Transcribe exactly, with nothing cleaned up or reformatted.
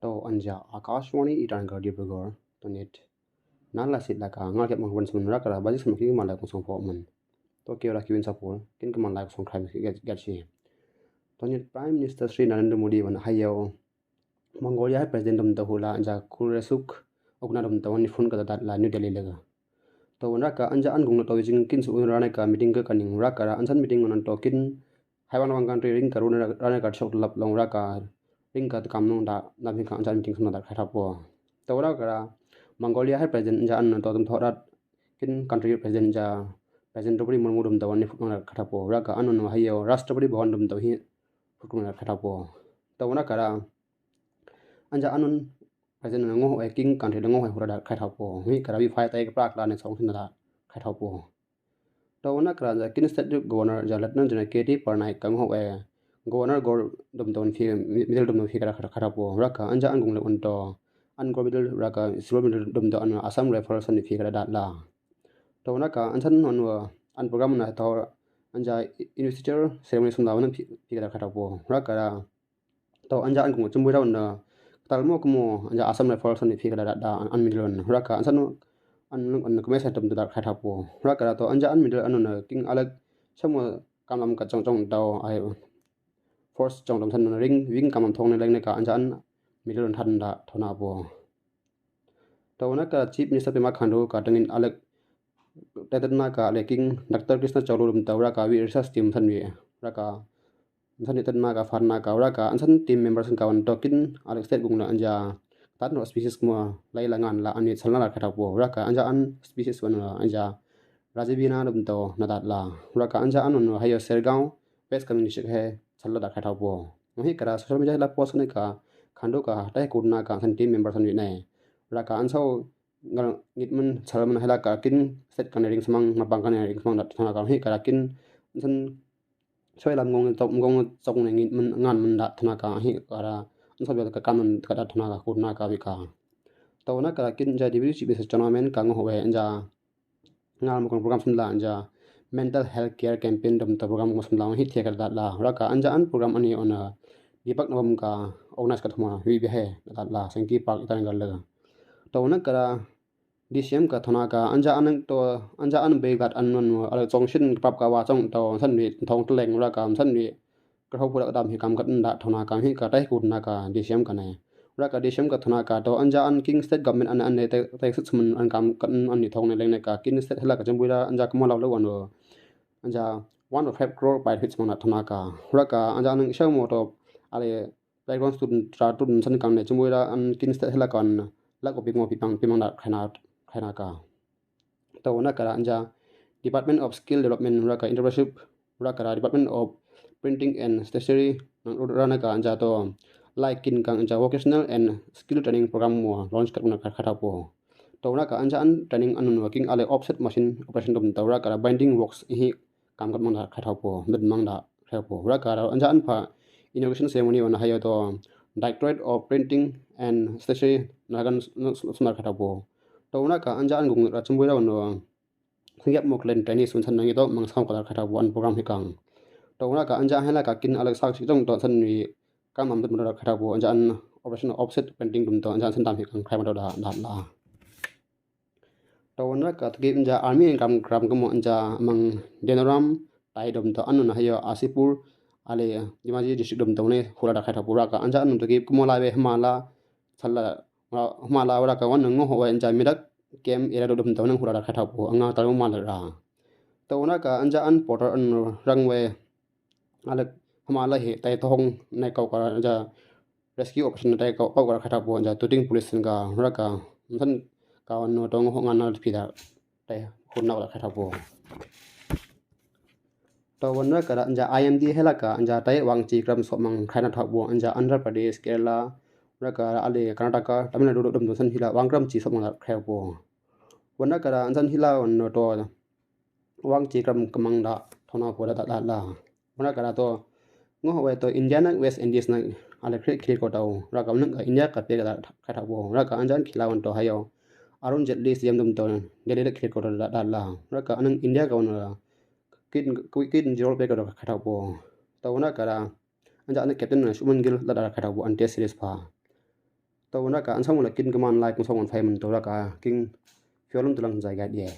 To anja Akashvani Itanagar Dibrugarh to net. Nala sit la ka ngal kiap mang wan sun ra kara bajik sama kin man la kong song po man. To kio ra kiwin sapul kin ka man la kong song krai gat shi. To net Prime Minister Shri Narendra Modi wan hayo Mongolia hai President dum to hula anja Khulesukh okna dum to ni phone ka dat la New Delhi lega. To wan ra ka anja an gung to jing kin su un ra ka meeting ka kaning ra kara ansan meeting wan to kin Haiwan wang country ring ka runa rana ka shok lap long ra ka ring ka kam nung da nam hin ka anja meeting sum da khatha po. To ra ka Mongolia hai President ja an to tum thorat kin country President ja President Draupadi Murmu dum da wan ni phut nung da khatha po. Ra ka an nung hayo Rashtrapati Bhavan dum da hi phut nung da khatha po. To ra ka anja an President nung ngoh e king country nung ngoh e hura da khatha po. Hi ka ra wi phai tai ka prak la ne song sin da khatha po. To na kara ja kin state governor ja Lieutenant General K D Parnaik ka ngoh e governor gor dum dum phi middle dum dum phi kara kara kara po ra ka anja an gung le un to an gor middle ra ka silver middle dum dum an Assam Rifles an phi kara dat la. To na ka an san an wa an program na to an ja investiture ceremony sum la wan phi kara kara po ra ka To anja an kung chimbui ra un tal mo kumo anja Assam Rifles an phi kara da an middle an ra ka an san an an kome sa tum da khatha po ra ka to anja an middle an king alek samo kamlam ka chong chong dao ai force chong dom san ring wing kamlam thong ne leng ne ka anja an middle an than da thona po. To na ka Chief Minister Pema Khandu ka tengin alek tetet na ka le king Doctor Krishna Chaulu dum to ra ka wi research team san wi ra ka san wi tet na ka far na ka ra ka an san team members ka wan to kin alek state gung la anja tat no species mo lai la ngan la an wi sal na la khatha po ra ka anja an species wan la anja rajibina dum to na dat la ra ka anja an no hayo Sergaon West Kameng District he sal la da khatha po. Mo hi kara social media la post ne ka Khandu ka tai kut na ka san team members an wi ne ra ka an sau ngal ngit man sal man hela ka kin state kan ring samang mapang kan ring samang dat thana ka hi kara kin san soi lam ngong tok ngong tok ne ngit man ngan man dat thana ka hi kara an so ka kan ka dat thana ka kut na ka wi ka. To na kara kin ja dibi chi bisa chana men ka ngoh we ja ngal mo program sum la ja mental health care campaign dum to program mo sum la hi thia ka dat la ra ka anja an program ani ona dipak na bam ka organize ka thuma wi bi he dat la sengki pak itan gal la. To na kara D C M ka thona ka anja an to anja an be gat an non ala chong shin pap ka wa chong to san wi thong tleng ra ka san wi ka ho pura dam hi kam kat da thona ka hi ka tai kut na ka D C M ka ne ra ka D C M ka thona ka to anja an king state government an an ne te te sut sum an kam kat an ni thong ne leng ne ka king state hela ka jambui ra anja kamo lau lau an anja one point five crore pai hits mona thona ka ra ka anja an shau mo to ale playground student tra student san kam ne chimbui ra an kin state hela kan la ko pik mo pipang pimang da khana khana ka. To na kara anja Department of Skill Development ra ka entrepreneurship ra kara Department of Printing and Stationery nang ra na ka anja to lai kin kang anja vocational and skill training program mo launch kat na ka khatha po. To na ka anja an training an working ale offset machine operation dum to ra kara binding works hi kam kat mang da khatha po mit mang da khatha po ra ka anja an pha inauguration ceremony on hayo to Directorate of Printing and Stationery na kan sumar khatha po. To na ka anja an gung ra chimbui ra no suyap mok len training sun san nang to mang sam ka da khatha po an program hi kang. To na ka anja hela ka kin alek sak sik dong to san wi kam am da khatha po anja an operation offset printing dum to anja an san dam hi kang khai ma da da la. To wan ra ka tagi anja army gram gram kamo anja mang Denoram tai dum to anu na hayo Asipur ale Dhemaji district dum to ne hula da khatha po ra ka anja anu tagi kamo la be hmala sala hmala ra ka wan ngo ho anja midak kem ira dum to ne hula da khatha po anga tal hmala ra. To wan ra ka anja an porter an rang we alek hmala hi tai thong ne kau ka ja rescue operation tai kau kau ka khatha po ja tuting police ka ra ka san ka no tong ho ngan na pida tai hun na ka khatha po. To wan ra ka ja I M D hela ka ja tai wang chi kram so mang khai na tha po ja Andhra Pradesh, Kerala ra ka ale Karnataka, Tamil Nadu dum san hila wang kram chi so mang khai po. Wan ra ka ja san hila wan no to wang chi kram kamang da thona po da da la. Wana kara to ngo we to India na West Indies na ale kre kre ko tau ra ka nang ka India ka pe ka da khatha po ra ka anjan khila wan to hayo Arun Jaitley Stadium dum to Delhi le kre ko da da la ra ka anang India ka wan kit kit jor pe ka da khatha po. To wana kara anja an captain na Shubman Gill la da khatha po an test series pa. Tau na ka ansong la kin kman like, ansong la fem, tau na ka kin fiolun tu lang jai ka ye.